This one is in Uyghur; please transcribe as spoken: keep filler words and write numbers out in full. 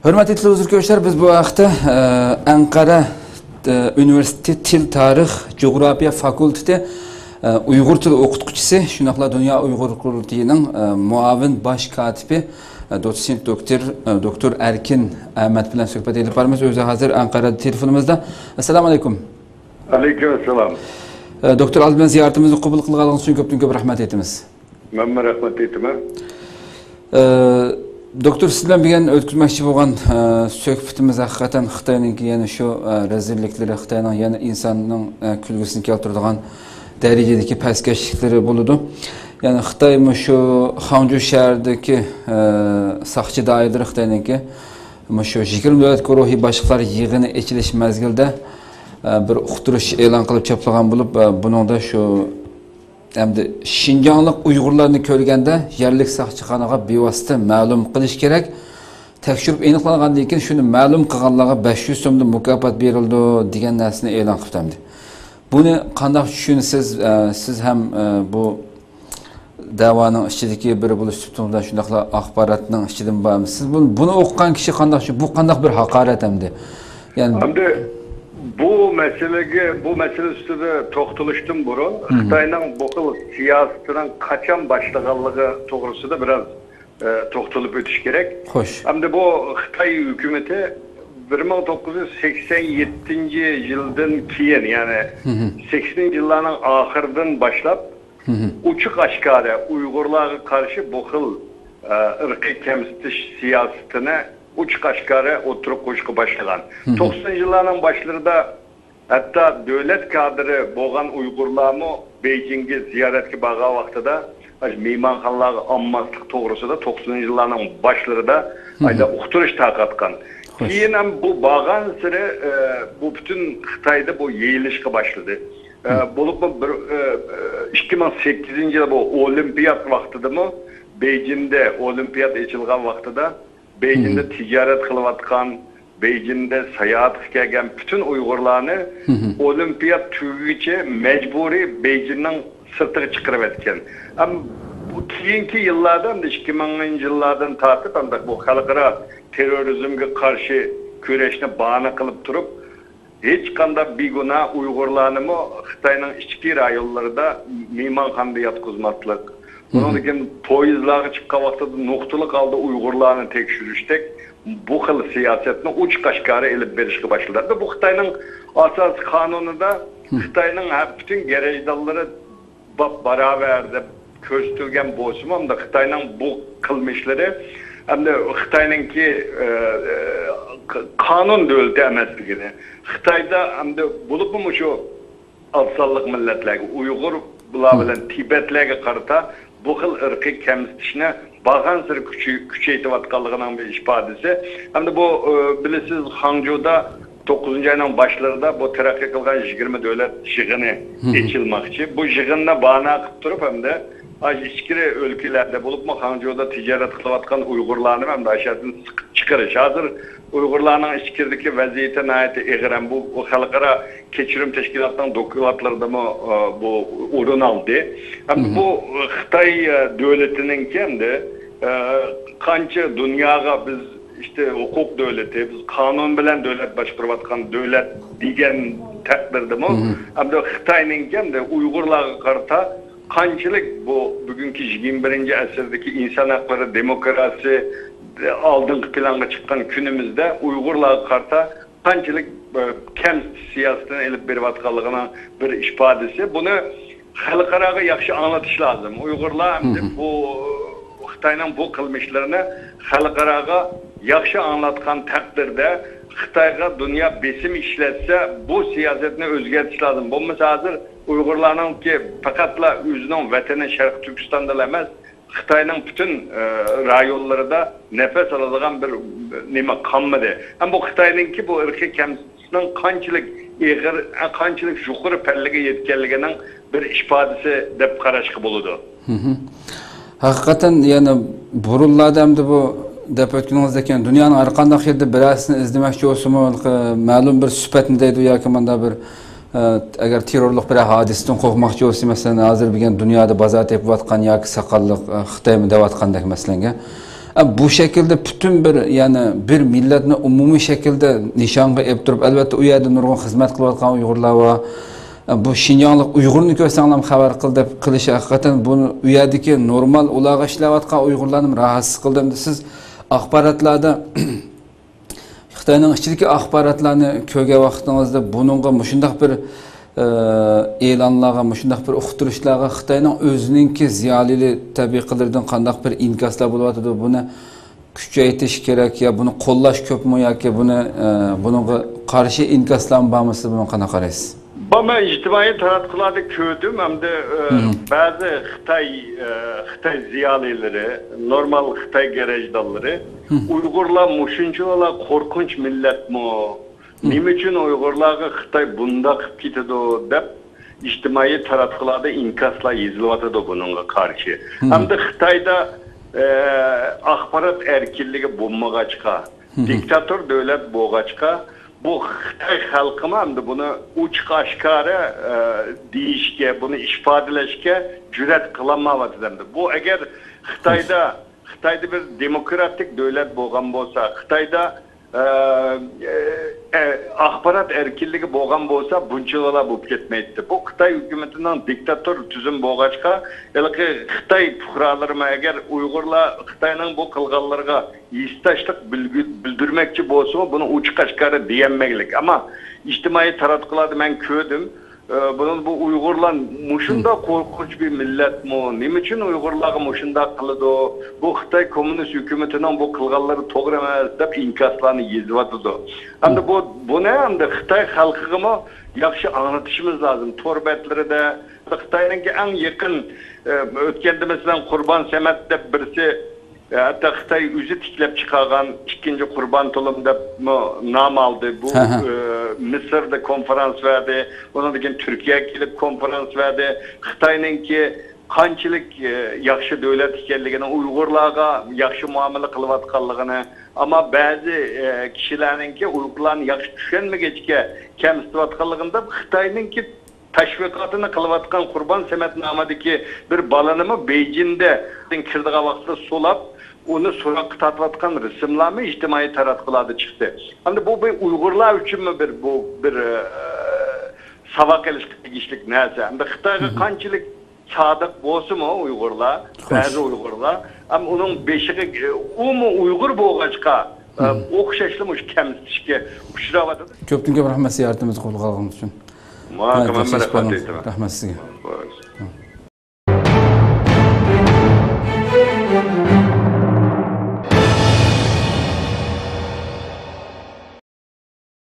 ھۆرمەتلىك تېلېۋىزور كۆرۈشلەر، بىز بۇ ھەقتە، ئە، ئەنقەرە، ئە، ئۇنىۋېرسىتېتى تىل، تارىخ، جۇغراپىيە فاكۇلتېتى، ئە، ئۇيغۇر تىلى ئوقۇتقۇچىسى، شۇنداقلا دۇنيا ئۇيغۇر قۇرۇلتىيىنىڭ، ئە، مۇئاۋىن باش كاتىپى، ئە، دوتسېنت دوكتور، ئە، دوكتور ئەركىن ئەمەت بىلەن سۆھبەت ئېلىپ بارىمىز. ئۆزى ھازىر ئەنقەرە تېلېفونىمىزدا. ئەسسالامۇ ئەلەيكۇم. ئەلەيكۇم ئەسسالام. ئە، دوكتور، ئالدى بىلەن زىيارىتىمىزنى قوبۇل قىلغانلىقىڭىز ئۈچۈن كۆپتىن كۆپ رەھمەت ئېيتىمىز. مەنمۇ رەھمەت ئېيتىمەن. ئە، دوكتور، سىز بىلەن بۈگۈن ئۆتكۈزمەكچى بولغان، ئە، سۆھبىتىمىز ھەقىقەتەن خىتاينىڭكى يەنە شۇ، ئە، رەزىللىكلىرى، خىتاينىڭ يەنە ئىنساننىڭ، ئە، كۈلكىسىنى كەلتۈرىدىغان دەرىجىدىكى پەسكەشلىكلىرى بولىدۇ. يەنى خىتاي مۇشۇ خاڭجۇ شەھىرىدىكى، ئە، ساقچى دائىرىلىرى خىتاينىڭكى مۇشۇ يىگىرمە دۆلەت گۇرۇھى باشلىقلار يىغىنى ئېچىلىش مەزگىلىدە، ئە، بىر ئۇقتۇرۇش ئېلان قىلىپ چاپلىغان بولۇپ، ئە، بۇنىڭدا شۇ ئەمدى شىنجاڭلىق ئۇيغۇرلارنى كۆرگەندە، يەرلىك ساقچىخانىغا بىۋاسىتە مەلۇم قىلىش كېرەك. تەكشۈرۈپ ئېنىقلانغاندىن كېيىن، شۇنى مەلۇم قىلغانلارغا بەش يۈز سومدىن مۇكاپات بېرىلىدۇ، دېگەن نەرسىنى ئېلان قىپتۇ ئەمدى. بۇنى قانداق چۈشىنىسىز؟ ئە، سىز ھەم، ئە، بۇ دەۋانىڭ ئىچىدىكى بىرى بولۇش سۈپىتىڭىز بىلەن، شۇنداقلا ئاخباراتنىڭ ئىچىدىمۇ بارمۇ؟ سىز بۇنى، بۇنى ئوقۇغان كىشى قانداق چۈشىنىدۇ؟ بۇ قانداق بىر ھاقارەت ئەمدى؟ يەنى ئەمدى بۇ مەسىلىگە، بۇ مەسىلە ئۈستىدە توختىلىشتىن بۇرۇن، خىتاينىڭ بۇ خىل سىياسىتىنىڭ قاچان باشلىغانلىقى توغرىسىدا بىراز، ئە، توختىلىپ ئۆتۈش كېرەك. خوش. ئەمدى بۇ خىتاي ھۆكۈمىتى بىر مىڭ توققۇز يۈز سەكسەن يەتتىنچى يىلدىن كېيىن، يەنى سەكسىنىنچى يىللارنىڭ ئاخىرىدىن باشلاپ، ئوچۇق ئاشكارا ئۇيغۇرلارغا قارشى بۇ خىل، ئە، ئىرقىي كەمسىتىش سىياسىتىنى ئوچۇق ئاشكارا ئوتتۇرىغا قويۇشقا باشلىغان. توقسىنىنچى يىللارنىڭ باشلىرىدا ھەتتا دۆلەت كادىرى بولغان ئۇيغۇرلارمۇ بېيجىڭگە زىيارەتكە بارغان ۋاقتىدا، ئاشۇ مېھمانخانىلارغا ئالماسلىق توغرىسىدا توقسىنىنچى يىللارنىڭ باشلىرىدا ئايدا ئۇقتۇرۇش تارقاتقان. خوش. كېيىن ھەم بۇ بارغانسېرى، ئە، بۇ پۈتۈن خىتايدا بۇ يېيىلىشقا باشلىدى. ئە، بولۇپمۇ بىر، ئە، ئىككى مىڭ سەككىزىنچى يىل بۇ ئولىمپىيات ۋاقتىدىمۇ، بېيجىڭدە ئولىمپىيات ئېچىلغان ۋاقتىدا، بېيجىڭدە تىجارەت قىلىۋاتقان، بېيجىڭدە ساياھەتكە كەلگەن پۈتۈن ئۇيغۇرلارنى ئولىمپىيات تۈگىگىچە مەجبۇرىي بېيجىڭنىڭ سىرتىغا چىقىرىۋەتكەن. ئەم، بۇ كېيىنكى يىللاردا، ئەمدى ئىككى مىڭىنچى يىللاردىن تارتىپ، ئەمدى بۇ خەلقئارا تېررورىزمغا قارشى كۈرەشنى باھانە قىلىپ تۇرۇپ، ھېچقانداق بىگۇناھ ئۇيغۇرلارنىمۇ خىتاينىڭ ئىچكى رايونلىرىدا مېھمانخانىدا ياتقۇزماسلىق، بۇنىڭدىن كېيىن پويىزلارغا چىققان ۋاقتىدا نۇقتىلىق ھالدا ئۇيغۇرلارنى تەكشۈرۈشتەك بۇ خىل سىياسەتنى ئوچۇق ئاشكارا ئېلىپ بېرىشقا باشلىدى. ئەمدى بۇ خىتاينىڭ ئاساسىي قانۇنىدا خىتاينىڭ ھە-، پۈتۈن گەرەجدانلىرى باپ باراۋەر دەپ كۆرسىتىلگەن بولسىمۇ، ئەمدى خىتاينىڭ بۇ قىلمىشلىرى ئەمدى خىتاينىڭكى، ئە، ئە، ق-، قانۇن دۆلىتى ئەمەسلىكىنى، خىتايدا ئەمدى بولۇپمۇ مۇشۇ ئاز سانلىق مىللەتلەرگە، ئۇيغۇر، بۇلار بىلەن تىبەتلەرگە قارىتا بۇ خىل ئىرقىي كەمسىتىشنى بارغانسېرى كۈچەي-، كۈچەيتىۋاتقانلىقىنىڭ بىر ئىپادىسى. ئەمدى بۇ، ئە، بىلىسىز، خاڭجۇدا توققۇزىنچى ئاينىڭ باشلىرىدا بۇ تەرەققىي قىلغان يىگىرمە دۆلەت يىغىنى ئېچىلماقچى. بۇ يىغىننى باھانە قىلىپ تۇرۇپ، ئەمدى ئاشۇ ئىچكىرى ئۆلكىلەردە، بولۇپمۇ خاڭجۇدا تىجارەت قىلىۋاتقان ئۇيغۇرلارنى ئەمدى ئاشۇ يەردىن سىقىپ چىقىرىش. ھازىر ئۇيغۇرلارنىڭ ئىچكىرىدىكى ۋەزىيىتى ناھايىتى ئېغىر. ھەم بۇ، بۇ خەلقئارا كەچۈرۈم تەشكىلاتىنىڭ دوكلاتلىرىدىمۇ، ئە، بۇ ئورۇن ئالدى. ھەم بۇ خىتاي، ئە، دۆلىتىنىڭكى ئەمدى، ئە، قانچە دۇنياغا بىز ئىشتە ھوقۇق دۆلىتى، بىز قانۇن بىلەن دۆلەت باشقۇرۇۋاتقان دۆلەت دېگەن تەقدىردىمۇ، ئەمدى خىتاينىڭكى ئەمدى ئۇيغۇرلارغا قارىتا قانچىلىك بۇ بۈگۈنكى يىگىرمە بىرىنچى ئەسىردىكى ئىنسان ھەقلىرى، دېموكراتىيە ئالدىنقى پىلانغا چىققان كۈنىمىزدە ئۇيغۇرلارغا قارىتا قانچىلىك، ئە، كەمسىتىش سىياسىتىنى ئېلىپ بېرىۋاتقانلىقىنىڭ بىر ئىپادىسى. بۇنى خەلقئاراغا ياخشى ئاڭلىتىش لازىم. ئۇيغۇرلار ئەمدى بۇ خىتاينىڭ بۇ قىلمىشلىرىنى خەلقئاراغا ياخشى ئاڭلاتقان تەقدىردە، خىتايغا دۇنيا بېسىم ئىشلەتسە، بۇ سىياسەتنى ئۆزگەرتىش لازىم. بولمىسا ھازىر ئۇيغۇرلارنىڭكى پەقەتلا ئۆزىنىڭ ۋەتىنى شەرقىي تۈركىستاندىلا ئەمەس، خىتاينىڭ پۈتۈن، ئە، رايونلىرىدا نەپەس ئالىدىغان بىر نېمە قالمىدى. ھەم بۇ خىتاينىڭكى بۇ ئىرقىي كەمسىتىشنىڭ قانچىلىك ئېغىر، قانچىلىك يۇقىرى پەللىگە يەتكەنلىكىنىڭ بىر ئىپادىسى دەپ قاراشقا بولىدۇ. ھەقىقەتەن، يەنى بۇرۇنلاردا ئەمدى بۇ دەپ ئۆتكىنىڭىزدەك، يەنى دۇنيانىڭ ھەر قانداق يېرىدە بىرەرسىنى ئىزدىمەكچى بولسىمۇ، مەلۇم بىر سۈپەتنى دەيدۇ ياكى مۇنداق بىر ئەگەر تېررورلۇق بىرەر ھادىسىدىن قورقماقچى بولسا، مەسىلەن، ھازىر بۈگۈن دۇنيادا بازار تېپىۋاتقان ياكى ساقاللىق، ئە، خىتايمۇ دەۋاتقاندەك، مەسىلەنگە. ئە، بۇ شەكىلدە پۈتۈن بىر، يەنى بىر مىللەتنى ئومۇمىي شەكىلدە نىشانغا ئېلىپ تۇرۇپ، ئەلۋەتتە، ئۇ يەردە نۇرغۇن خىزمەت قىلىۋاتقان ئۇيغۇرلار بار. ئە، بۇ شىنجاڭلىق ئۇيغۇرنى كۆرسەڭلار خەۋەر قىل دەپ قىلىشى ھەقىقەتەن بۇ، ئۇ يەردىكى نورمال ئۇلارغا ئىشلەۋاتقان ئۇيغۇرلارنى راھەتسىز قىلدى. ئەمدى سىز ئاخباراتلاردا، خىتاينىڭ ئىچىدىكى ئاخباراتلارنى كۆرگەن ۋاقتىڭىزدا بۇنىڭغا مۇشۇنداق بىر، ئە، ئېلانلارغا، مۇشۇنداق بىر ئۇقتۇرۇشلارغا خىتاينىڭ ئۆزىنىڭكى زىيالىيلىرى تەبىئىي قىلىرىدىن قانداق بىر ئىنكاسلار بولۇۋاتىدۇ، بۇنى كۈچەيتىش كېرەك يا بۇنى قوللاش كۆپمۇ ياكى بۇنى، ئە، بۇنىڭغا قارشى ئىنكاسلارمۇ بارمۇ؟ سىز بۇنىڭغا قانداق قارايسىز؟ بۇ مەن ئىجتىمائىي تاراتقۇلاردا كۆردۈم، ئەمدى، ئە، مم. بەزى خىتاي، ئە، خىتاي زىيالىيلىرى، نورمال خىتاي گەرەجدانلىرى، مم. ئۇيغۇرلار مۇشۇنچىۋالا قورقۇنچ مىللەتمۇ؟ مم. نېمە ئۈچۈن ئۇيغۇرلارغا خىتاي بۇنداق قىلىپ كېتىدۇ دەپ ئىجتىمائىي تاراتقۇلاردا ئىنكاسلار يېزىلىۋاتىدۇ بۇنىڭغا قارشى. مم. ھەمدە خىتايدا، ئە، ئاخبارات ئەركىنلىكى بولمىغاچقا، مم. دىكتاتور دۆلەت بولغاچقا، بۇ خىتاي خەلقىمۇ ئەمدى بۇنى ئوچۇق ئاشكارا، ئە، دېيىشكە، بۇنى ئىپادىلەشكە جۈرئەت قىلالمايۋاتىدۇ ئەمدى. بۇ ئەگەر خىتايدا، خىتايدا بىر دېموكراتىك دۆلەت بولغان بولسا، خىتايدا، ئە، ئە، ئاخبارات ئەركىنلىكى بولغان بولسا، بۇنچىۋالا بولۇپ كەتمەيتتى. بۇ خىتاي ھۆكۈمىتىنىڭ دىكتاتور تۈزۈم بولغاچقا، ھېلىقى خىتاي پۇقرالىرىمۇ ئەگەر ئۇيغۇرلار خىتاينىڭ بۇ قىلغانلىرىغا ھېسداشلىق بىلگۈ-، بىلدۈرمەكچى بولسىمۇ، بۇنى ئوچۇق ئاشكارا دېيەلمەيلىك. ئەمما ئىجتىمائىي تاراتقۇلاردا مەن كۆردۈم، ئە، بۇنىڭ، بۇ ئۇيغۇرلار مۇشۇنداق قورقۇنچ بىر مىللەتمۇ؟ نېمە ئۈچۈن ئۇيغۇرلارغا مۇشۇنداق قىلىدۇ؟ بۇ خىتاي كوممۇنىست ھۆكۈمىتىنىڭ بۇ قىلغانلىرى توغرا ئەمەس، دەپ ئىنكاسلارنى يېزىۋاتىدۇ. ئەمدى بۇ، بۇنى ئەمدى خىتاي خەلقىگىمۇ ياخشى ئاڭلىتىشىمىز لازىم. تور بەتلىرىدە، خىتاينىڭكى ئەڭ يېقىن، ئە، ئۆتكەندە، مەسىلەن، قۇربان سەمەت دەپ بىرسى، ئە، ھەتتا خىتاي ئۆزى تىكلەپ چىقارغان ئىككىنچى قۇربان تولۇن دەپمۇ نام ئالدى. بۇ، ھە، ھە. ئە، مىسىردا كونفرانس بەردى، ئۇنىڭدىن كېيىن تۈركىيەگە كېلىپ كونفرانس بەردى. خىتاينىڭكى قانچىلىك، ئە، ياخشى دۆلەت ئىكەنلىكىنى، ئۇيغۇرلارغا ياخشى مۇئامىلە قىلىۋاتقانلىقىنى، ئەمما بەزى، ئە، كىشىلەرنىڭكى ئۇيغۇرلارنى ياخشى چۈشەنمىگەچكە كەمسىتىۋاتقانلىقىنى دەپ، خىتاينىڭكى تەشۋىقاتىنى قىلىۋاتقان قۇربان سەمەت نامىدىكى بىر بالىنىمۇ بېيجىڭدە كىرىدىغان ۋاقىتتا سولاپ، ئۇنى سوراققا تارتىۋاتقان رەسىملەرمۇ ئىجتىمائىي تاراتقۇلاردا چىقتى. ئەمدى بۇ بىر ئۇيغۇرلار ئۈچۈنمۇ بىر، بۇ بىر، ئە، ساۋاق ئېلىشقا تېگىشلىك نەرسە. ئەمدى خىتايغا قانچىلىك سادىق بولسىمۇ ئۇيغۇرلار، بەزى ئۇيغۇرلار، ئەمما ئۇنىڭ بېشىغا، ئۇمۇ ئۇيغۇر بولغاچقا، ئە، ئوخشاشلا مۇشۇ كەمسىتىشكە ئۇچراۋاتىدۇ. كۆپتىن كۆپ رەھمەت زىيارىتىمىزنى قوبۇل قىلغىنىڭىز ئۈچۈن. ماڭا رەھمەت سىزگە.